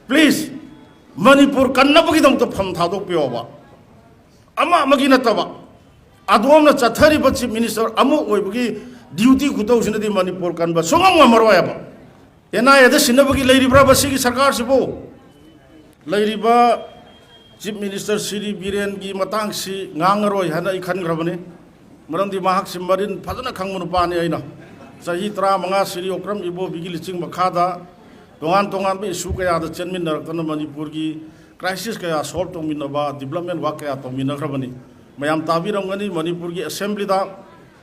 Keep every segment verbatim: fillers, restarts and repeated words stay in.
Please, Manipur ꯀꯟꯅꯕꯒꯤꯗꯃꯛꯇ ꯐꯝ ꯊꯥꯗꯣꯛꯄꯤꯌꯣꯕ꯫ ꯑꯃ ꯑꯃꯒꯤ ꯅꯠꯇꯕ, ꯑꯗꯣꯝꯅ ꯆꯠꯊꯔꯤꯕ Chief Minister ꯑꯃ ꯑꯣꯏꯕꯒꯤ duty ꯈꯨꯇꯧꯁꯤꯅꯗꯤ ꯃꯅꯤꯄꯨꯔ ꯀꯟꯕ ꯁꯨꯡꯉꯝ ꯉꯝꯃꯔꯣꯏꯕ꯫ ꯑꯦꯟ ꯑꯥꯏ ꯑꯦꯗ ꯁꯤꯟꯅꯕꯒꯤ ꯂꯩꯔꯤꯕ꯭ꯔꯕ ꯁꯤꯒꯤ ꯁꯔꯀꯥꯔꯁꯤꯕꯨ? ꯂꯩꯔꯤꯕ Chief Minister ꯁ꯭ꯔꯤ ꯕꯤꯔꯦꯟꯒꯤ ꯃꯇꯥꯡꯁꯤ ꯉꯥꯡꯉꯔꯣꯏ ꯍꯥꯏꯅ ꯑꯩ ꯈꯟꯈ꯭ꯔꯕꯅꯤ꯫ ꯃꯔꯝꯗꯤ ꯃꯍꯥꯛꯁꯤ ꯃꯔꯤꯟ ꯐꯖꯅ ꯈꯪꯕ ꯅꯨꯄꯥꯅꯤ꯫ ꯑꯩꯅ ꯆꯍꯤ ꯇꯔꯥꯃꯉꯥ ꯁ꯭ꯔꯤ ꯑꯣꯀ꯭ꯔꯝ ꯏꯕꯣꯕꯤꯒꯤ ꯂꯤꯆꯤꯡ ꯃꯈꯥꯗ ꯇꯣꯉꯥꯟ ꯇꯣꯉꯥꯟꯕ issue ꯀꯌꯥꯗ ꯆꯦꯟꯃꯤꯟꯅꯔꯛꯇꯅ ꯃꯅꯤꯄꯨꯔꯒꯤ crisis ꯀꯌꯥ solve ꯇꯧꯃꯤꯟꯅꯕ, development work ꯀꯌꯥ ꯇꯧꯃꯤꯟꯅꯈ꯭ꯔꯕꯅꯤ꯫ ꯃꯌꯥꯝ ꯇꯥꯕꯤꯔꯝꯒꯅꯤ, ꯃꯅꯤꯄꯨꯔꯒꯤ assemblyꯗ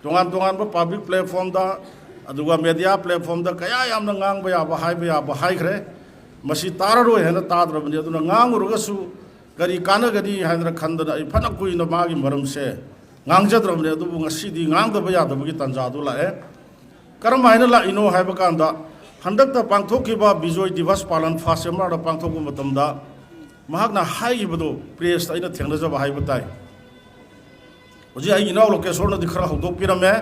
ꯇꯣꯉꯥꯟ ꯇꯣꯉꯥꯟꯕ public platformꯗ, ꯑꯗꯨꯒ media platformꯗ ꯀꯌꯥ ꯌꯥꯝꯅ ꯉꯥꯡꯕ ꯌꯥꯕ, ꯍꯥꯏꯕ ꯌꯥꯕ ꯍꯥꯏꯈ꯭ꯔꯦ꯫ ꯃꯁꯤ ꯇꯥꯔꯔꯣꯏ ꯍꯥꯏꯅ ꯇꯥꯗ꯭ꯔꯕꯅꯤ꯫ ꯑꯗꯨꯅ ꯉꯥꯡꯉꯨꯔꯒꯁꯨ ꯀꯔꯤ ꯀꯥꯟꯅꯒꯅꯤ ꯍꯥꯏꯗꯅ ꯈꯟꯗꯅ ꯑꯩ ꯐꯅ ꯀꯨꯏꯅ ꯃꯥꯒꯤ ꯃꯔꯝꯁꯦ ꯉꯥꯡꯖꯗ꯭ꯔꯕꯅꯤ꯫ ꯑꯗꯨꯕꯨ ꯉꯁꯤꯗꯤ ꯉꯥꯡꯗꯕ ꯌꯥꯗꯕꯒꯤ ꯇꯥꯟꯖꯥꯗꯨ ꯂꯥꯛꯑꯦ꯫ ꯀꯔꯝ ꯍꯥꯏꯅ ꯂꯥꯛꯏꯅꯣ ꯍꯥꯏꯕ ꯀꯥꯟꯗ, ꯍꯟꯗꯛꯇ ꯄꯥꯡꯊꯣꯛꯈꯤꯕ ꯕꯤꯖꯣꯏ ꯗꯤꯕꯁ ꯄꯥꯂꯟ first Marchꯇ ꯄꯥꯡꯊꯣꯛꯄ ꯃꯇꯝꯗ ꯃꯍꯥꯛꯅ ꯍꯥꯏꯈꯤꯕꯗꯨ pressꯇ ꯑꯩꯅ ꯊꯦꯡꯅꯖꯕ ꯍꯥꯏꯕ ꯇꯥꯏ꯫ ꯍꯧꯖꯤꯛ ꯑꯩꯒꯤ ꯏꯅꯥꯎ ꯂꯣꯀꯦꯁꯣꯔꯅꯗꯤ ꯈꯔ ꯍꯧꯗꯣꯛꯄꯤꯔꯝꯃꯦ꯫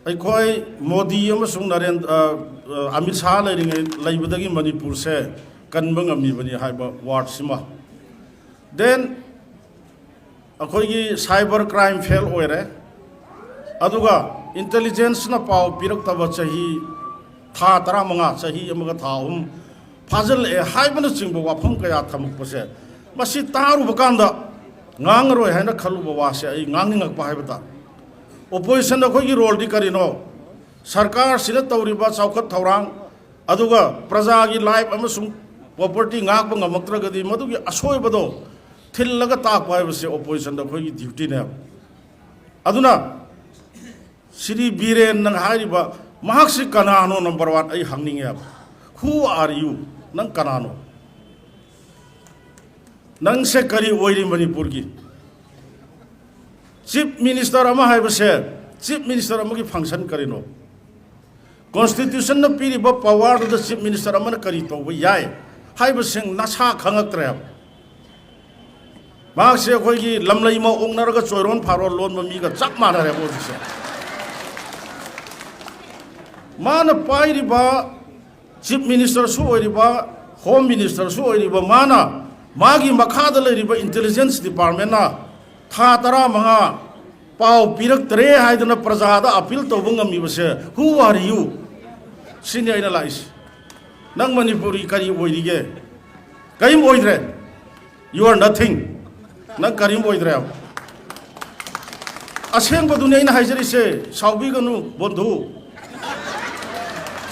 ꯑꯩꯈꯣꯏ ꯃꯣꯗꯤ ꯑꯃꯁꯨꯡ ꯅꯔꯦꯟ-, ꯑ, ꯑ, ꯑꯃꯤꯠ ꯁꯥꯍ ꯂꯩꯔꯤꯉꯩ, ꯂꯩꯕꯗꯒꯤ ꯃꯅꯤꯄꯨꯔꯁꯦ ꯀꯟꯕ ꯉꯝꯃꯤꯕꯅꯤ ꯍꯥꯏꯕ wordꯁꯤꯃ꯫ Then ꯑꯩꯈꯣꯏꯒꯤ cyber crime fail ꯑꯣꯏꯔꯦ, ꯑꯗꯨꯒ intelligenceꯅ ꯄꯥꯎ ꯄꯤꯔꯛꯇꯕ ꯆꯍꯤ, ꯊꯥ ꯇꯔꯥꯃꯉꯥ, ꯆꯍꯤ ꯑꯃꯒ ꯊꯥ ꯑꯍꯨꯝ ꯐꯥꯖꯤꯜꯂꯛꯑꯦ ꯍꯥꯏꯕꯅꯆꯤꯡꯕ ꯋꯥꯐꯝ ꯀꯌꯥ ꯊꯝꯃꯛꯄꯁꯦ, ꯃꯁꯤ ꯇꯥꯔꯨꯕ ꯀꯥꯟꯗ ꯉꯥꯡꯉꯔꯣꯏ ꯍꯥꯏꯅ ꯈꯜꯂꯨꯕ ꯋꯥꯁꯦ ꯑꯩ ꯉꯥꯡꯅꯤꯡꯉꯛꯄ ꯍꯥꯏꯕ ꯇꯥꯔꯦ꯫ Oppositionꯗ ꯑꯩꯈꯣꯏꯒꯤ roleꯗꯤ ꯀꯔꯤꯅꯣ? ꯁꯔꯀꯥꯔꯁꯤꯅ ꯇꯧꯔꯤꯕ ꯆꯥꯎꯈꯠ ꯊꯧꯔꯥꯡ, ꯑꯗꯨꯒ ꯄ꯭ꯔꯖꯥꯒꯤ life ꯑꯃꯁꯨꯡ property ꯉꯥꯛꯄ ꯉꯝꯃꯛꯇ꯭ꯔꯒꯗꯤ ꯃꯗꯨꯒꯤ ꯑꯁꯣꯏꯕꯗꯣ ꯊꯤꯜꯂꯒ ꯇꯥꯛꯄ ꯍꯥꯏꯕꯁꯦ oppositionꯗ ꯑꯩꯈꯣꯏꯒꯤ dutyꯅꯦꯕ꯫ ꯑꯗꯨꯅ ꯁ꯭ꯔꯤ ꯕꯤꯔꯦꯟꯅ ꯍꯥꯏꯔꯤꯕ ꯃꯍꯥꯛꯁꯤ ꯀꯅꯥꯅꯣ number one ꯑꯩ ꯍꯪꯅꯤꯡꯉꯦꯕ꯫ Who are you? ꯅꯪ ꯀꯅꯥꯅꯣ? ꯅꯪꯁꯦ ꯀꯔꯤ ꯑꯣꯏꯔꯤ ꯃꯅꯤꯄꯨꯔꯒꯤ? Chief Minister ꯑꯃ ꯍꯥꯏꯕꯁꯦ, Chief Minister ꯑꯃꯒꯤ function ꯀꯔꯤꯅꯣ? Constitutionꯅ ꯄꯤꯔꯤꯕ powerꯗꯨꯗ Chief Minister ꯑꯃꯅ ꯀꯔꯤ ꯇꯧꯕ ꯌꯥꯏ ꯍꯥꯏꯕꯁꯤꯡ ꯅꯁꯥ ꯈꯪꯉꯛꯇ꯭ꯔꯦꯕ꯫ ꯃꯍꯥꯛꯁꯦ ꯑꯩꯈꯣꯏꯒꯤ ꯂꯝꯂꯩ ꯑꯃ ꯑꯣꯛꯅꯔꯒ ꯆꯣꯏꯔꯣꯟ ꯐꯥꯔꯣꯟ ꯂꯣꯟꯕ ꯃꯤꯒ ꯆꯞ ꯃꯥꯟꯅꯔꯦꯕ ꯍꯧꯖꯤꯛꯁꯦ꯫ ꯃꯥꯅ ꯄꯥꯏꯔꯤꯕ Chief Ministerꯁꯨ ꯑꯣꯏꯔꯤꯕ, ꯍꯣꯝ ꯃꯤꯅꯤꯁꯇꯔꯁꯨ ꯑꯣꯏꯔꯤꯕ ꯃꯥꯅ ꯃꯥꯒꯤ ꯃꯈꯥꯗ ꯂꯩꯔꯤꯕ ꯏꯟꯇꯦꯂꯤꯖꯦꯟꯁ ꯗꯤꯄꯥꯔꯠꯃꯦꯟꯅ ꯊꯥ ꯇꯔꯥꯃꯉꯥ ꯄꯥꯎ ꯄꯤꯔꯛꯇ꯭ꯔꯦ ꯍꯥꯏꯗꯅ ꯄ꯭ꯔꯖꯥꯗ ꯑꯄꯤꯜ ꯇꯧꯕ ꯉꯝꯃꯤꯕꯁꯦ? Who are you? ꯁꯤꯅꯤ ꯑꯩꯅ ꯂꯥꯛꯏꯁꯦ. ꯅꯪ ꯃꯅꯤꯄꯨꯔꯤ ꯀꯔꯤ ꯑꯣꯏꯔꯤꯒꯦ? ꯀꯔꯤꯝ ꯑꯣꯏꯗ꯭ꯔꯦ. You are nothing. ꯅꯪ ꯀꯔꯤꯝ ꯑꯣꯏꯗ꯭ꯔꯦ. ꯑꯁꯦꯡꯕꯗꯨꯅꯤ ꯑꯩꯅ ꯍꯥꯏꯖꯔꯤꯁꯦ, ꯁꯥꯎꯕꯤꯒꯅꯨ ꯕꯣꯟꯙꯨ.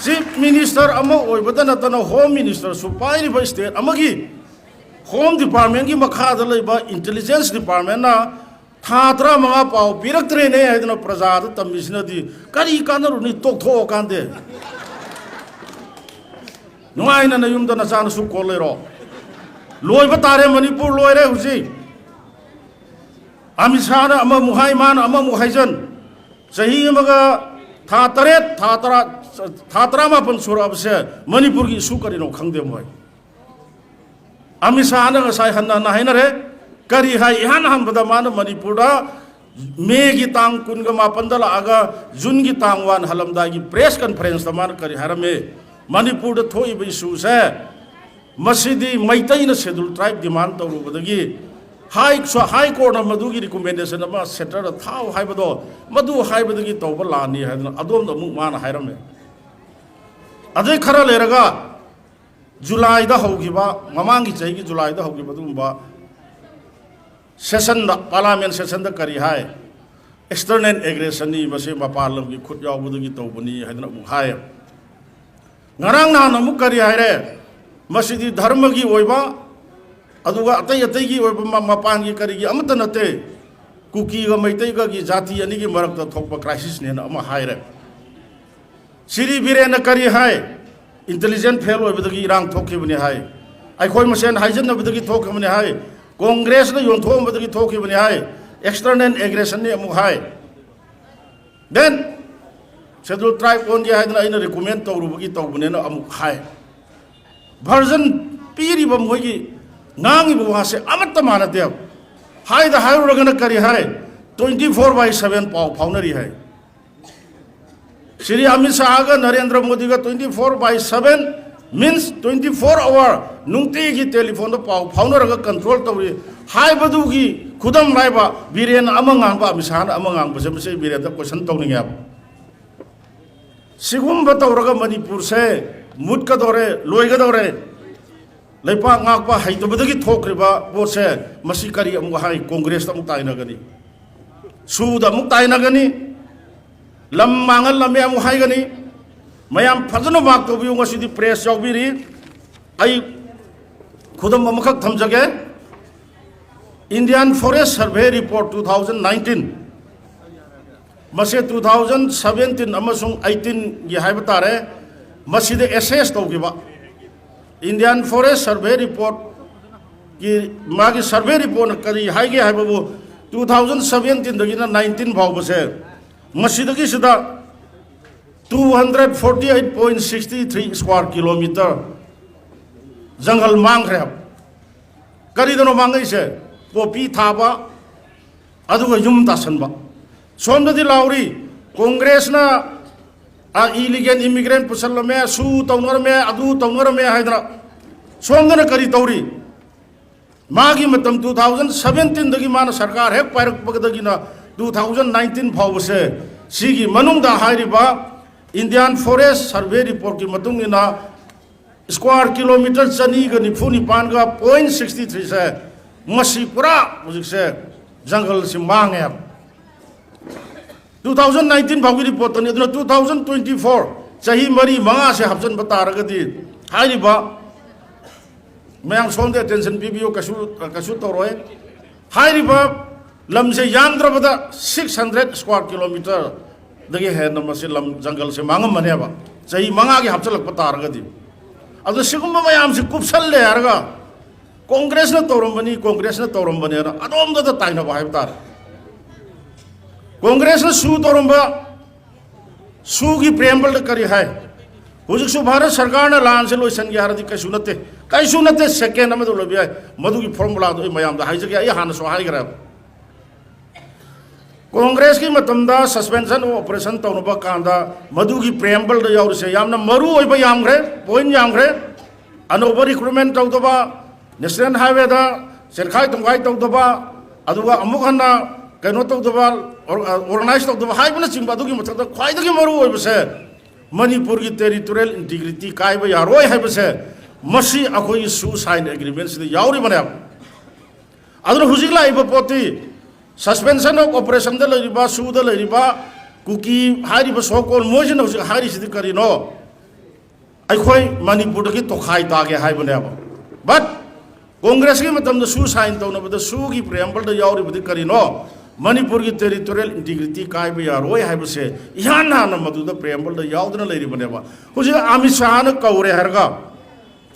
ꯆꯤꯐ ꯃꯤꯅꯤꯁꯇꯔ ꯑꯃ ꯑꯣꯏꯕꯗ ꯅꯠꯇꯅ ꯍꯣꯝ ꯃꯤꯅꯤꯁꯇꯔꯁꯨ ꯄꯥꯏꯔꯤꯕ ꯁ꯭ꯇꯦꯠ ꯑꯃꯒꯤ ꯍꯣꯝ ꯗꯤꯄꯥꯔꯠꯃꯦꯟꯒꯤ ꯃꯈꯥꯗ ꯂꯩꯕ ꯏꯟꯇꯦꯂꯤꯖꯦꯟꯁ ꯗꯤꯄꯥꯔꯠꯃꯦꯟꯅ ꯊꯥ ꯇꯔꯥꯃꯉꯥ ꯄꯥꯎ ꯄꯤꯔꯛꯇ꯭ꯔꯦꯅꯦ ꯍꯥꯏꯗꯅ ꯄ꯭ꯔꯖꯥꯗ ꯇꯝꯃꯤꯁꯤꯅꯗꯤ ꯀꯔꯤ ꯀꯥꯟꯅꯔꯨꯅꯤ? ꯇꯣꯛꯊꯣꯛꯑꯀꯥꯟꯗꯦ. ꯅꯨꯡꯉꯥꯏꯅ ꯅꯌꯨꯝꯗ ꯅꯆꯥꯅꯁꯨ ꯀꯣꯜ ꯂꯩꯔꯣ. ꯂꯣꯏꯕ ꯇꯥꯔꯦ, ꯃꯅꯤꯄꯨꯔ ꯂꯣꯏꯔꯦ ꯍꯧꯖꯤꯛ. ꯑꯃꯤꯠ ꯁꯥꯍꯅ ꯑꯃꯃꯨꯛ ꯍꯥꯏ, ꯃꯥꯅ ꯑꯃꯃꯨꯛ ꯍꯥꯏꯖꯟ. ꯆꯍꯤ ꯑꯃꯒ ꯊꯥ ꯇꯔꯦꯠ, ꯊꯥ ꯇꯔꯥ, ꯊꯥ ꯇꯔꯥꯃꯥꯄꯟ ꯁꯨꯔꯛꯑꯕꯁꯦ ꯃꯅꯤꯄꯨꯔꯒꯤ ꯏꯁꯨ ꯀꯔꯤꯅꯣ ꯈꯪꯗꯦ ꯃꯣꯏ. ꯑꯃꯤꯠ ꯁꯥꯍꯅ ꯉꯁꯥꯏ ꯍꯟꯅ ꯍꯟꯅ ꯍꯥꯏꯅꯔꯦ. ꯀꯔꯤ ꯍꯥꯏ? ꯏꯍꯥꯟ ꯍꯥꯟꯕꯗ ꯃꯥꯅ ꯃꯅꯤꯄꯨꯔꯗ ꯃꯦꯒꯤ ꯇꯥꯡ ꯀꯨꯟꯒ ꯃꯥꯄꯟꯗ ꯂꯥꯛꯑꯒ ꯖꯨꯟꯒꯤ ꯇꯥꯡ ꯋꯥꯟ ꯍꯜꯂꯝꯗꯥꯏꯒꯤ ꯄ꯭ꯔꯦꯁ ꯀꯟꯐꯔꯦꯟꯁꯇ ꯃꯥꯅ ꯀꯔꯤ ꯍꯥꯏꯔꯝꯃꯤ? ꯃꯅꯤꯄꯨꯔꯗ ꯊꯣꯛꯏꯕ ꯏꯁꯨꯁꯦ, ꯃꯁꯤꯗꯤ ꯃꯩꯇꯩꯅ ꯁꯦꯗꯨꯜ ꯇ꯭ꯔꯥꯏꯕ ꯗꯤꯃꯥꯟ ꯇꯧꯔꯨꯕꯗꯒꯤ ꯍꯥꯏ, ꯍꯥꯏ ꯀꯣꯔꯠꯅ ꯃꯗꯨꯒꯤ ꯔꯤꯀꯣꯃꯦꯟꯗꯦꯁꯟ ꯑꯃ ꯁꯦꯟꯇꯔꯗ ꯊꯥꯎ ꯍꯥꯏꯕꯗꯣ, ꯃꯗꯨ ꯍꯥꯏꯕꯗꯒꯤ ꯇꯧꯕ ꯂꯥꯟꯅꯤ ꯍꯥꯏꯗꯅ ꯑꯗꯣꯝꯗ ꯑꯃꯨꯛ ꯃꯥꯅ ꯍꯥꯏꯔꯝꯃꯦ. ꯑꯗꯩ ꯈꯔ ꯂꯩꯔꯒ ꯖꯨꯂꯥꯏꯗ ꯍꯧꯈꯤꯕ, ꯃꯃꯥꯡꯒꯤ ꯆꯍꯤꯒꯤ ꯖꯨꯂꯥꯏꯗ ꯍꯧꯈꯤꯕ ꯑꯗꯨꯒꯨꯝꯕ ꯁꯦꯁꯟꯗ, ꯄꯥꯔꯂꯥꯃꯦꯟ ꯁꯦꯁꯟꯗ ꯀꯔꯤ ꯍꯥꯏ? ꯑꯦꯛꯁꯇꯔꯅꯦꯜ ꯑꯦꯒ꯭ꯔꯦꯁꯟꯅꯤ, ꯃꯁꯤ ꯃꯄꯥꯟ ꯂꯝꯒꯤ ꯈꯨꯠ ꯌꯥꯎꯕꯗꯒꯤ ꯇꯧꯕꯅꯤ ꯍꯥꯏꯗꯅ ꯑꯃꯨꯛ ꯍꯥꯏ. ꯉꯔꯥꯡ ꯅꯍꯥꯟ ꯑꯃꯨꯛ ꯀꯔꯤ ꯍꯥꯏꯔꯦ? ꯃꯁꯤꯗꯤ ꯙꯔꯃꯒꯤ ꯑꯣꯏꯕ, ꯑꯗꯨꯒ ꯑꯇꯩ ꯑꯇꯩꯒꯤ ꯑꯣꯏꯕ ꯃ-, ꯃꯄꯥꯟꯒꯤ ꯀꯔꯤꯒꯤ ꯑꯃꯠꯇ ꯅꯠꯇꯦ, ꯀꯨꯀꯤꯒ ꯃꯩꯇꯩꯒꯒꯤ ꯖꯥꯇꯤ ꯑꯅꯤꯒꯤ ꯃꯔꯛꯇ ꯊꯣꯛꯄ ꯀ꯭ꯔꯥꯏꯁꯤꯁꯅꯦꯅ ꯑꯃ ꯍꯥꯏꯔꯦ. ꯁꯤꯔꯤ ꯕꯤꯔꯦꯟꯅ ꯀꯔꯤ ꯍꯥꯏ? ꯏꯟꯇꯦꯂꯤꯖꯦꯟ ꯐꯦꯜ ꯑꯣꯏꯕꯗꯒꯤ ꯏꯔꯥꯡ ꯊꯣꯛꯈꯤꯕꯅꯤ ꯍꯥꯏ. ꯑꯩꯈꯣꯏ ꯃꯁꯦꯟ ꯍꯥꯏꯖꯟꯅꯕꯗꯒꯤ ꯊꯣꯛꯈꯤꯕꯅꯤ ꯍꯥꯏ. ꯀꯣꯡꯒ꯭ꯔꯦꯁꯅ ꯌꯣꯟꯊꯣꯛꯑꯝꯕꯗꯒꯤ ꯊꯣꯛꯈꯤꯕꯅꯤ ꯍꯥꯏ. ꯑꯦꯛꯁꯇꯔꯅꯦꯜ ꯑꯦꯒ꯭ꯔꯦꯁꯟꯅꯤ ꯑꯃꯨꯛ ꯍꯥꯏ. ꯗꯦꯟ ꯁꯦꯗꯨꯜ ꯇ꯭ꯔꯥꯏꯕ ꯑꯣꯟꯒꯦ ꯍꯥꯏꯗꯅ ꯑꯩꯅ ꯔꯤꯀꯣꯃꯦꯟ ꯇꯧꯔꯨꯕꯒꯤ ꯇꯧꯕꯅꯦꯅ ꯑꯃꯨꯛ ꯍꯥꯏ. ꯚꯔꯖꯟ ꯄꯤꯔꯤꯕ ꯃꯣꯏꯒꯤ ꯉꯥꯡꯉꯤꯕ ꯋꯥꯁꯦ ꯑꯃꯠꯇ ꯃꯥꯟꯅꯗꯦꯕ. ꯍꯥꯏꯗ ꯍꯥꯏꯔꯨꯔꯒꯅ ꯀꯔꯤ ꯍꯥꯏ? Twenty four by seven ꯄꯥꯎ ꯐꯥꯎꯅꯔꯤ ꯍꯥꯏ. Shri Amit ꯁꯥꯍꯒ Narendra ꯃꯣꯗꯤꯒ twenty four by seven Means twenty four hour ꯅꯨꯡꯇꯤꯒꯤ ꯇꯦꯂꯤꯐꯣꯟꯗ ꯄꯥꯎ ꯐꯥꯎꯅꯔꯒ ꯀꯟꯇ꯭ꯔꯣꯜ ꯇꯧꯔꯤ ꯍꯥꯏꯕꯗꯨꯒꯤ ꯈꯨꯗꯝ ꯍꯥꯏꯕ, ꯕꯤꯔꯦꯟ ꯑꯃ ꯉꯥꯡꯕ, ꯑꯃꯤꯠ ꯁꯥꯍꯅ ꯑꯃ ꯉꯥꯡꯕꯁꯦ, ꯃꯁꯤ ꯕꯤꯔꯦꯟꯗ ꯀꯣꯏꯁꯟ ꯇꯧꯅꯤꯡꯉꯦꯕ꯫ ꯁꯤꯒꯨꯝꯕ ꯇꯧꯔꯒ ꯃꯅꯤꯄꯨꯔꯁꯦ ꯃꯨꯠꯀꯗꯧꯔꯦ, ꯂꯣꯏꯒꯗꯧꯔꯦ꯫ ꯂꯩꯄꯥꯛ ꯉꯥꯛꯄ ꯍꯩꯇꯕꯗꯒꯤ ꯊꯣꯛꯈ꯭ꯔꯤꯕ ꯄꯣꯠꯁꯦ, ꯃꯁꯤ ꯀꯔꯤ ꯑꯃꯨꯛ ꯍꯥꯏ? ꯀꯣꯡꯒ꯭ꯔꯦꯁꯇ ꯑꯃꯨꯛ ꯇꯥꯏꯅꯒꯅꯤ, ꯁꯨꯗ ꯑꯃꯨꯛ ꯇꯥꯏꯅꯒꯅꯤ, ꯂꯝ ꯃꯥꯡꯍꯜꯂꯝꯃꯦ ꯑꯃꯨꯛ ꯍꯥꯏꯒꯅꯤ꯫ ꯃꯌꯥꯝ ꯐꯖꯅ ꯃꯥꯔꯛ ꯇꯧꯕꯤꯌꯨ, ꯉꯁꯤꯗꯤ ꯄ꯭ꯔꯦꯁ ꯌꯥꯎꯕꯤꯔꯤ꯫ ꯑꯩ ꯈꯨꯗꯝ ꯑꯃꯈꯛ ꯊꯝꯖꯒꯦ꯫ Indian Forest Survey Report two thousand nineteen, ꯃꯁꯤ two thousand seventeen ꯑꯃꯁꯨꯡ eighteen ꯒꯤ ꯍꯥꯏꯕ ꯇꯥꯔꯦ, ꯃꯁꯤꯗ ꯑꯦꯁꯦꯁ ꯇꯧꯈꯤꯕ꯫ Indian Forest Survey Report ꯀꯤ ꯃꯥꯒꯤ ꯁꯔꯚꯦ ꯔꯤꯄꯣꯔꯠꯅ ꯀꯔꯤ ꯍꯥꯏꯒꯦ ꯍꯥꯏꯕꯕꯨ, two thousand seventeen ꯗꯒꯤꯅ nineteen ꯐꯥꯎꯕꯁꯦ, ꯃꯁꯤꯗꯒꯤꯁꯤꯗ two hundred forty eight point sixty three square kilometer ꯖꯪꯒꯜ ꯃꯥꯡꯈ꯭ꯔꯦ ꯍꯥꯏꯕ꯫ ꯀꯔꯤꯗꯅꯣ ꯃꯥꯡꯉꯛꯏꯁꯦ? ꯄꯣꯄꯤ ꯊꯥꯕ, ꯑꯗꯨꯒ ꯌꯨꯝ ꯇꯥꯁꯟꯕ꯫ ꯁꯣꯝꯗꯗꯤ ꯂꯥꯎꯔꯤ, ꯀꯣꯡꯒ꯭ꯔꯦꯁꯅ ꯏꯂꯤꯒꯦꯜ ꯏꯃꯤꯒ꯭ꯔꯦꯟ ꯄꯨꯁꯜꯂꯝꯃꯦ, ꯁꯨ ꯇꯧꯅꯔꯝꯃꯦ, ꯑꯗꯨ ꯇꯧꯅꯔꯝꯃꯦ ꯍꯥꯏꯗꯅ꯫ ꯁꯣꯝꯗꯅ ꯀꯔꯤ ꯇꯧꯔꯤ? ꯃꯥꯒꯤ ꯃꯇꯝ two thousand seventeen ꯗꯒꯤ ꯃꯥꯅ ꯁꯔꯀꯥꯔ ꯍꯦꯛ ꯄꯥꯏꯔꯛꯄꯗꯒꯤꯅ two thousand nineteen ꯐꯥꯎꯕꯁꯦ, ꯁꯤꯒꯤ ꯃꯅꯨꯡꯗ ꯍꯥꯏꯔꯤꯕ Indian Forest Survey Report ꯀꯤ ꯃꯇꯨꯡ ꯏꯟꯅ square kilometer ꯆꯅꯤꯒ ꯅꯤꯐꯨ ꯅꯤꯄꯥꯟꯒ point sixty three ꯁꯦ, ꯃꯁꯤ ꯄꯨꯔꯥ ꯍꯧꯖꯤꯛꯁꯦ ꯖꯪꯒꯜꯁꯤ ꯃꯥꯡꯉꯦ ꯍꯥꯏꯕ꯫ Two thousand nineteen ꯐꯥꯎꯒꯤ ꯔꯤꯄꯣꯔꯠꯇꯅꯤ꯫ ꯑꯗꯨꯅ two thousand twenty four, ꯆꯍꯤ ꯃꯔꯤ ꯃꯉꯥꯁꯦ ꯍꯥꯞꯆꯤꯟꯕ ꯇꯥꯔꯒꯗꯤ, ꯍꯥꯏꯔꯤꯕ, ꯃꯌꯥꯝ ꯁꯣꯝꯗ ꯑꯦꯇꯦꯟꯁꯟ ꯄꯤꯕꯤꯌꯨ, ꯀꯩꯁꯨ, ꯀꯩꯁꯨ ꯇꯧꯔꯣꯏ꯫ ꯍꯥꯏꯔꯤꯕ ꯂꯝꯁꯦ ꯌꯥꯝꯗ꯭ꯔꯕꯗ six hundred square kilometer ꯗꯒꯤ ꯍꯦꯟꯅ ꯃꯁꯤ ꯂꯝ ꯖꯪꯒꯜꯁꯦ ꯃꯥꯡꯉꯝꯃꯅꯦꯕ, ꯆꯍꯤ ꯃꯉꯥꯒꯤ ꯍꯥꯞꯆꯤꯜꯂꯛꯄ ꯇꯥꯔꯒꯗꯤ꯫ ꯑꯗꯣ ꯁꯤꯒꯨꯝꯕ ꯃꯌꯥꯝꯁꯦ ꯀꯨꯞꯁꯜꯂꯦ ꯍꯥꯏꯔꯒ ꯀꯣꯡꯒ꯭ꯔꯦꯁꯅ ꯇꯧꯔꯝꯕꯅꯤ, ꯀꯣꯡꯒ꯭ꯔꯦꯁꯅ ꯇꯧꯔꯝꯕꯅꯦꯅ ꯑꯗꯣꯝꯗꯇ ꯇꯥꯏꯅꯕ ꯍꯥꯏꯕ ꯇꯥꯔꯦ꯫ ꯀꯣꯡꯒ꯭ꯔꯦꯁꯅ ꯁꯨ ꯇꯧꯔꯝꯕ, ꯁꯨꯒꯤ ꯄ꯭ꯔꯦꯝꯕꯜꯗ ꯀꯔꯤ ꯍꯥꯏ? ꯍꯧꯖꯤꯛꯁꯨ ꯚꯥꯔꯠ ꯁꯔꯀꯥꯔꯅ ꯂꯥꯟꯁꯦ ꯂꯣꯏꯁꯤꯟꯒꯦ ꯍꯥꯏꯔꯗꯤ ꯀꯩꯁꯨ ꯅꯠꯇꯦ, ꯀꯩꯁꯨ ꯅꯠꯇꯦ, ꯁꯦꯀꯦꯟ ꯑꯃꯗ ꯂꯣꯏꯕ ꯌꯥꯏ꯫ ꯃꯗꯨꯒꯤ ꯐꯣꯔꯃꯨꯂꯥꯗꯣ ꯑꯩ ꯃꯌꯥꯝꯗ ꯍꯥꯏꯖꯒꯦ, ꯑꯩ ꯍꯥꯟꯅꯁꯨ ꯍꯥꯏꯈ꯭ꯔꯦꯕ꯫ ꯀꯣꯡꯒ꯭ꯔꯦꯁꯀꯤ ꯃꯇꯝꯗ suspension of operation ꯇꯧꯅꯕ ꯀꯥꯟꯗ ꯃꯗꯨꯒꯤ preamble ꯗ ꯌꯥꯎꯔꯤꯁꯦ ꯌꯥꯝꯅ ꯃꯔꯨ ꯑꯣꯏꯕ ꯌꯥꯝꯈ꯭ꯔꯦ, point ꯌꯥꯝꯈ꯭ꯔꯦ꯫ ꯑꯅꯧꯕ recruitment ꯇꯧꯗꯕ, national highway ꯗ ꯆꯦꯟꯈꯥꯏ ꯇꯨꯝꯈꯥꯏ ꯇꯧꯗꯕ, ꯑꯗꯨꯒ ꯑꯃꯨꯛ ꯍꯟꯅ ꯀꯩꯅꯣ ꯇꯧꯗꯕ, organize ꯇꯧꯗꯕ ꯍꯥꯏꯕꯅꯆꯤꯡꯕ꯫ ꯑꯗꯨꯒꯤ ꯃꯊꯛꯇ ꯈ꯭ꯋꯥꯏꯗꯒꯤ ꯃꯔꯨ ꯑꯣꯏꯕꯁꯦ ꯃꯅꯤꯄꯨꯔꯒꯤ territorial integrity ꯀꯥꯏꯕ ꯌꯥꯔꯣꯏ ꯍꯥꯏꯕꯁꯦ ꯃꯁꯤ ꯑꯩꯈꯣꯏꯒꯤ ꯁꯨ sign agreement ꯁꯤꯗ ꯌꯥꯎꯔꯤꯕꯅꯦꯕ꯫ ꯑꯗꯨꯅ ꯍꯧꯖꯤꯛ ꯂꯥꯛꯏꯕ ꯄꯣꯠꯇꯤ suspension of operation ꯗ ꯂꯩꯔꯤꯕ, ꯁꯨꯗ ꯂꯩꯔꯤꯕ ꯀꯨꯀꯤ ꯍꯥꯏꯔꯤꯕ so called ꯃꯣꯏꯁꯤꯅ ꯍꯧꯖꯤꯛ ꯍꯥꯏꯔꯤꯁꯤꯗꯤ ꯀꯔꯤꯅꯣ? ꯑꯩꯈꯣꯏ ꯃꯅꯤꯄꯨꯔꯗꯒꯤ ꯇꯣꯈꯥꯏ ꯇꯥꯒꯦ ꯍꯥꯏꯕꯅꯦꯕ꯫ But ꯀꯣꯡꯒ꯭ꯔꯦꯁꯀꯤ ꯃꯇꯝꯗ ꯁꯨ sign ꯇꯧꯅꯕꯗ ꯁꯨꯒꯤ preamble ꯗ ꯌꯥꯎꯔꯤꯕꯗꯤ ꯀꯔꯤꯅꯣ? ꯃꯅꯤꯄꯨꯔꯒꯤ territorial integrity ꯀꯥꯏꯕ ꯌꯥꯔꯣꯏ ꯍꯥꯏꯕꯁꯦ ꯏꯍꯥꯟ ꯍꯥꯟꯅ ꯃꯗꯨꯗ preamble ꯗ ꯌꯥꯎꯗꯨꯅ ꯂꯩꯔꯤꯕꯅꯦꯕ꯫ ꯍꯧꯖꯤꯛ ꯑꯃꯤꯠ ꯁꯥꯍꯅ ꯀꯧꯔꯦ ꯍꯥꯏꯔꯒ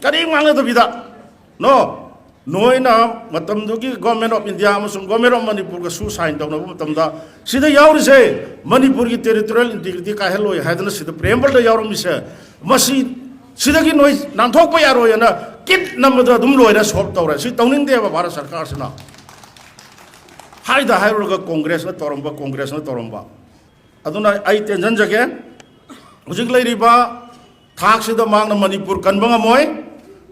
ꯀꯔꯤꯝ ꯉꯥꯡꯅꯗꯕꯤꯗ, no, ꯅꯣꯏꯅ ꯃꯇꯝꯗꯨꯒꯤ Government of India ꯑꯃꯁꯨꯡ Government of ꯃꯅꯤꯄꯨꯔꯒ ꯁꯨ sign ꯇꯧꯅꯕ ꯃꯇꯝꯗ ꯁꯤꯗ ꯌꯥꯎꯔꯤꯁꯦ ꯃꯅꯤꯄꯨꯔꯒꯤ territorial integrity ꯀꯥꯏꯍꯜꯂꯣꯏ ꯍꯥꯏꯗꯅ ꯁꯤꯗ preamble ꯗ ꯌꯥꯎꯔꯝꯃꯤꯁꯦ, ꯃꯁꯤ ꯁꯤꯗꯒꯤ ꯅꯣꯏ ꯅꯥꯟꯊꯣꯛꯄ ꯌꯥꯔꯣꯏꯅ ꯀꯤꯠ ꯅꯝꯕꯗ ꯑꯗꯨꯝ ꯂꯣꯏꯔꯦ, solve ꯇꯧꯔꯦ꯫ ꯁꯤ ꯇꯧꯅꯤꯡꯗꯦꯕ ꯚꯥꯔꯠ ꯁꯔꯀꯥꯔꯁꯤꯅ꯫ ꯍꯥꯏꯗ ꯍꯥꯏꯔꯨꯔꯒ ꯀꯣꯡꯒ꯭ꯔꯦꯁꯅ ꯇꯧꯔꯝꯕ, ꯀꯣꯡꯒ꯭ꯔꯦꯁꯅ ꯇꯧꯔꯝꯕ꯫ ꯑꯗꯨꯅ ꯑꯩ ꯇꯦꯟꯁꯤꯟꯖꯒꯦ, ꯍꯧꯖꯤꯛ ꯂꯩꯔꯤꯕ ꯊꯥꯛꯁꯤꯗ ꯃꯍꯥꯛꯅ ꯃꯅꯤꯄꯨꯔ ꯀꯟꯕ ꯉꯝꯃꯣꯏ꯫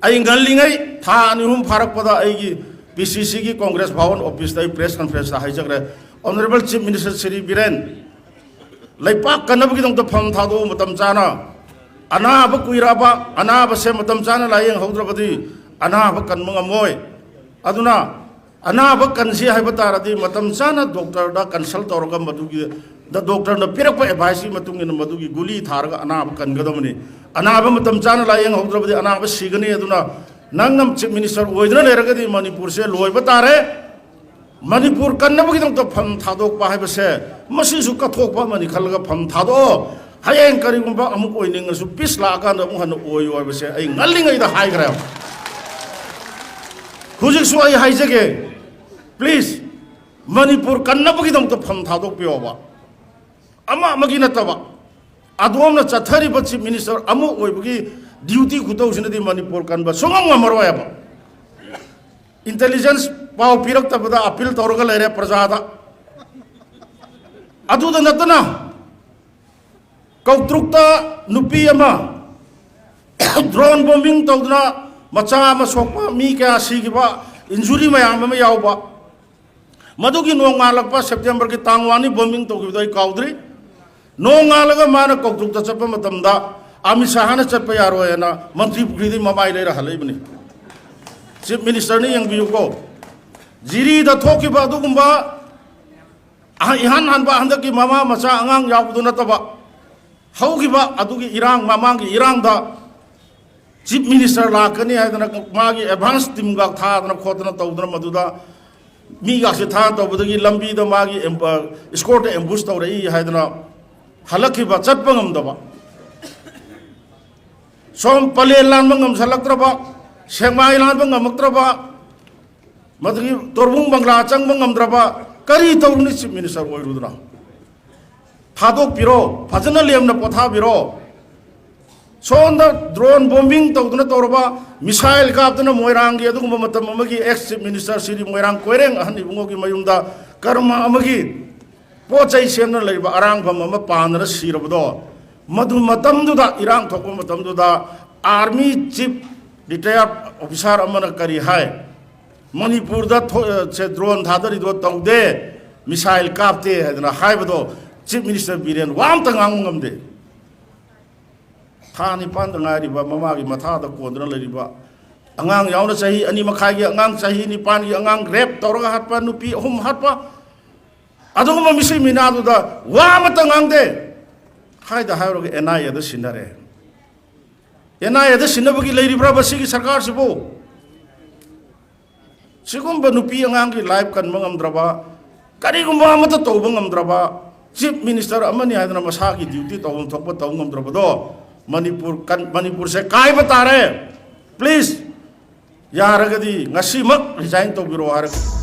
ꯑꯩ ꯉꯜꯂꯤꯉꯩ ꯊꯥ ꯑꯅꯤ ꯑꯍꯨꯝ ꯐꯥꯔꯛꯄꯗ ꯑꯩꯒꯤ ꯄꯤ ꯁꯤ ꯁꯤꯒꯤ ꯀꯣꯡꯒ꯭ꯔꯦꯁ ꯚꯥꯋꯟ ꯑꯣꯐꯤꯁꯇ ꯑꯩ press conference ꯇ ꯍꯥꯏꯖꯈ꯭ꯔꯦ, Honourable Chief Minister Shri Biren, ꯂꯩꯄꯥꯛ ꯀꯟꯅꯕꯒꯤꯗꯃꯛꯇ ꯐꯝ ꯊꯥꯗꯣꯛꯎ ꯃꯇꯝ ꯆꯥꯅ꯫ ꯑꯅꯥꯕ ꯀꯨꯏꯔꯛꯑꯕ, ꯑꯅꯥꯕꯁꯦ ꯃꯇꯝ ꯆꯥꯅ ꯂꯥꯏꯌꯦꯡꯍꯧꯗ꯭ꯔꯕꯗꯤ ꯑꯅꯥꯕ ꯀꯟꯕ ꯉꯝꯃꯣꯏ꯫ ꯑꯗꯨꯅ ꯑꯅꯥꯕ ꯀꯟꯁꯤ ꯍꯥꯏꯕ ꯇꯥꯔꯗꯤ ꯃꯇꯝ ꯆꯥꯅ doctor ꯗ consult ꯇꯧꯔꯒ ꯃꯗꯨꯒꯤ doctor ꯅ ꯄꯤꯔꯛꯄ advice ꯀꯤ ꯃꯇꯨꯡ ꯏꯟꯅ ꯃꯗꯨꯒꯤ ꯒꯨꯂꯤ ꯊꯥꯔꯒ ꯑꯅꯥꯕ ꯀꯟꯒꯗꯕꯅꯤ꯫ ꯑꯅꯥꯕ ꯃꯇꯝ ꯆꯥꯅ ꯂꯥꯏꯌꯦꯡꯍꯧꯗ꯭ꯔꯕꯗꯤ ꯑꯅꯥꯕ ꯁꯤꯒꯅꯤ꯫ ꯑꯗꯨꯅ ꯅꯪꯅ Chief Minister ꯑꯣꯏꯗꯨꯅ ꯂꯩꯔꯒꯗꯤ ꯃꯅꯤꯄꯨꯔꯁꯦ ꯂꯣꯏꯕ ꯇꯥꯔꯦ꯫ ꯃꯅꯤꯄꯨꯔ ꯀꯟꯅꯕꯒꯤꯗꯃꯛꯇ ꯐꯝ ꯊꯥꯗꯣꯛꯄ ꯍꯥꯏꯕꯁꯦ ꯃꯁꯤꯁꯨ ꯀꯠꯊꯣꯛꯄ ꯑꯃꯅꯤ ꯈꯜꯂꯒ ꯐꯝ ꯊꯥꯗꯣꯛꯑꯣ꯫ ꯍꯌꯦꯡ ꯀꯔꯤꯒꯨꯝꯕ ꯑꯃꯨꯛ ꯑꯣꯏꯅꯤꯡꯉꯁꯨ peace ꯂꯥꯛꯑꯀꯥꯟꯗ ꯑꯃꯨꯛ ꯍꯟꯅ ꯑꯣꯏꯌꯨ ꯍꯥꯏꯕꯁꯦ ꯑꯩ ꯉꯜꯂꯤꯉꯩꯗ ꯍꯥꯏꯈ꯭ꯔꯦꯕ꯫ ꯍꯧꯖꯤꯛꯁꯨ ꯑꯩ ꯍꯥꯏꯖꯒꯦ, please, ꯃꯅꯤꯄꯨꯔ ꯀꯟꯅꯕꯒꯤꯗꯃꯛꯇ ꯐꯝ ꯊꯥꯗꯣꯛꯄꯤꯌꯣꯕ꯫ ꯑꯃ ꯑꯃꯒꯤ ꯅꯠꯇꯕ, ꯑꯗꯣꯝꯅ ꯆꯠꯊꯔꯤꯕ Chief Minister ꯑꯃ ꯑꯣꯏꯕꯒꯤ duty ꯈꯨꯇꯧꯁꯤꯅꯗꯤ ꯃꯅꯤꯄꯨꯔ ꯀꯟꯕ ꯁꯨꯡꯉꯝ ꯉꯝꯃꯔꯣꯏꯕ꯫ Intelligence ꯄꯥꯎ ꯄꯤꯔꯛꯇꯕꯗ appeal ꯇꯧꯔꯒ ꯂꯩꯔꯦ ꯄ꯭ꯔꯖꯥꯗ꯫ ꯑꯗꯨꯗ ꯅꯠꯇꯅ ꯀꯧꯇ꯭ꯔꯨꯛꯇ ꯅꯨꯄꯤ ꯑꯃ drone bombing ꯇꯧꯗꯨꯅ ꯃꯆꯥ ꯑꯃ ꯁꯣꯛꯄ, ꯃꯤ ꯀꯌꯥ ꯁꯤꯈꯤꯕ, injury ꯃꯌꯥꯝ ꯑꯃ ꯌꯥꯎꯕ, ꯃꯗꯨꯒꯤ ꯅꯣꯡꯉꯥꯜꯂꯛꯄ Septemberꯒꯤ ꯇꯥꯡ ꯋꯥꯟꯅꯤ bombing ꯇꯧꯈꯤꯕꯗꯣ ꯑꯩ ꯀꯥꯎꯗ꯭ꯔꯤ꯫ ꯅꯣꯡꯉꯥꯜꯂꯒ ꯃꯥꯅ ꯀꯧꯇ꯭ꯔꯨꯛꯇ ꯆꯠꯄ ꯃꯇꯝꯗ ꯑꯃꯤꯠ ꯁꯥꯍꯅ ꯆꯠꯄ ꯌꯥꯔꯣꯏ ꯍꯥꯏꯅ ꯃꯟꯇ꯭ꯔꯤ ꯄꯨꯈ꯭ꯔꯤꯗꯒꯤ ꯃꯃꯥꯏ ꯂꯩꯔ ꯍꯜꯂꯛꯏꯕꯅꯤ꯫ Chief Ministerꯅ ꯌꯦꯡꯕꯤꯌꯨꯀꯣ, ꯖꯤꯔꯤꯗ ꯊꯣꯛꯈꯤꯕ ꯑꯗꯨꯒꯨꯝꯕ ꯑꯍ-, ꯏꯍꯥꯟ ꯍꯥꯟꯕ ꯍꯟꯗꯛꯀꯤ ꯃꯃꯥ ꯃꯆꯥ ꯑꯉꯥꯡ ꯌꯥꯎꯕꯗꯨ ꯅꯠꯇꯕ, ꯍꯧꯈꯤꯕ ꯑꯗꯨꯒꯤ ꯏꯔꯥꯡ, ꯃꯃꯥꯡꯒꯤ ꯏꯔꯥꯡꯗ Chief Minister ꯂꯥꯛꯀꯅꯤ ꯍꯥꯏꯗꯅ ꯃꯥꯒꯤ advance teamꯒ ꯊꯥꯗꯅ ꯈꯣꯠꯇꯅ ꯇꯧꯗꯅ, ꯃꯗꯨꯗ ꯃꯤꯒꯥꯁꯦ ꯊꯥ ꯇꯧꯕꯗꯒꯤ ꯂꯝꯕꯤꯗ ꯃꯥꯒꯤ ꯑꯦꯝ-, ꯑ, escortꯇ ambush ꯇꯧꯔꯛꯏ ꯍꯥꯏꯗꯅ ꯍꯜꯂꯛꯈꯤꯕ, ꯆꯠꯄ ꯉꯝꯗꯕ, ꯁꯣꯝ ꯄꯂꯦꯟ ꯂꯥꯟꯕ ꯉꯝꯁꯜꯂꯛꯇ꯭ꯔꯕ, ꯁꯦꯛꯃꯥꯏ ꯂꯥꯟꯕ ꯉꯝꯃꯛꯇ꯭ꯔꯕ, ꯃꯗꯨꯒꯤ ꯇꯣꯔꯕꯨꯡ ꯕꯪꯒ꯭ꯂꯥ ꯆꯪꯕ ꯉꯝꯗ꯭ꯔꯕ, ꯀꯔꯤ ꯇꯧꯔꯨꯅꯤ? Chief Minister ꯑꯣꯏꯔꯨꯗꯅ ꯊꯥꯗꯣꯛꯄꯤꯔꯣ, ꯐꯖꯅ ꯂꯦꯝꯅ ꯄꯣꯊꯥꯕꯤꯔꯣ꯫ ꯁꯣꯝꯗ drone bombing ꯇꯧꯗꯨꯅ ꯇꯧꯔꯕ, missile ꯀꯥꯞꯇꯅ ꯃꯣꯏꯔꯥꯡꯒꯤ ꯑꯗꯨꯒꯨꯝꯕ ꯃꯇꯝ ꯑꯃꯒꯤ ex Chief Minister ꯁꯤꯔꯤ ꯃꯣꯏꯔꯥꯡ ꯀꯣꯏꯔꯦꯡ ꯑꯍꯟ ꯏꯕꯨꯡꯉꯣꯒꯤ ꯃꯌꯨꯝꯗ ꯀꯔꯃ ꯑꯃꯒꯤ ꯄꯣꯠ ꯆꯩ ꯁꯦꯝꯗꯅ ꯂꯩꯔꯤꯕ ꯑꯔꯥꯡꯐꯝ ꯑꯃ ꯄꯥꯟꯗꯅ ꯁꯤꯔꯕꯗꯣ, ꯃꯗꯨ ꯃꯇꯝꯗꯨꯗ, ꯏꯔꯥꯡ ꯊꯣꯛꯄ ꯃꯇꯝꯗꯨꯗ, Army Chief Retired Officer ꯑꯃꯅ ꯀꯔꯤ ꯍꯥꯏ? ꯃꯅꯤꯄꯨꯔꯗ ꯊꯣꯛ-, ꯁꯦ drone ꯊꯥꯗꯔꯤꯗꯣ ꯇꯧꯗꯦ, missile ꯀꯥꯞꯇꯦ ꯍꯥꯏꯗꯅ ꯍꯥꯏꯕꯗꯣ Chief Minister ꯕꯤꯔꯦꯟ ꯋꯥ ꯑꯝꯇ ꯉꯥꯡꯕ ꯉꯝꯗꯦ꯫ ꯊꯥ ꯅꯤꯄꯥꯟꯗ ꯉꯥꯏꯔꯤꯕ ꯃꯃꯥꯒꯤ ꯃꯊꯥꯗ ꯀꯣꯟꯗꯨꯅ ꯂꯩꯔꯤꯕ ꯑꯉꯥꯡ ꯌꯥꯎꯅ ꯆꯍꯤ ꯑꯅꯤ ꯃꯈꯥꯏꯒꯤ ꯑꯉꯥꯡ, ꯆꯍꯤ ꯅꯤꯄꯥꯟꯒꯤ ꯑꯉꯥꯡ rape ꯇꯧꯔꯒ ꯍꯥꯠꯄ, ꯅꯨꯄꯤ ꯑꯍꯨꯝ ꯍꯥꯠꯄ, ꯑꯗꯨꯒꯨꯝꯕ ꯃꯤꯁꯤ ꯃꯤꯅꯥꯗꯨꯗ ꯋꯥ ꯑꯃꯇ ꯉꯥꯡꯗꯦ꯫ ꯍꯥꯏꯗ ꯍꯥꯏꯔꯨꯔꯒ NIAꯗ ꯁꯤꯟꯅꯔꯦ꯫ NIAꯗ ꯁꯤꯟꯅꯕꯒꯤ ꯂꯩꯔꯤꯕ꯭ꯔꯕ ꯁꯤꯒꯤ ꯁꯔꯀꯥꯔꯁꯤꯕꯨ? ꯁꯤꯒꯨꯝꯕ ꯅꯨꯄꯤ ꯑꯉꯥꯡꯒꯤ life ꯀꯟꯕ ꯉꯝꯗ꯭ꯔꯕ, ꯀꯔꯤꯒꯨꯝꯕ ꯑꯃꯠꯇ ꯇꯧꯕ ꯉꯝꯗ꯭ꯔꯕ Chief Minister ꯑꯃꯅꯤ ꯍꯥꯏꯗꯅ ꯃꯁꯥꯒꯤ duty ꯇꯧꯐꯝ ꯊꯣꯛꯄ ꯇꯧ ꯉꯝꯗ꯭ꯔꯕꯗꯣ, ꯃꯅꯤꯄꯨꯔ ꯀꯟ-, ꯃꯅꯤꯄꯨꯔꯁꯦ ꯀꯥꯏꯕ ꯇꯥꯔꯦ꯫ Please, ꯌꯥꯔꯒꯗꯤ ꯉꯁꯤꯃꯛ resign ꯇꯧꯕꯤꯔꯣ ꯍꯥꯏꯔꯒ꯫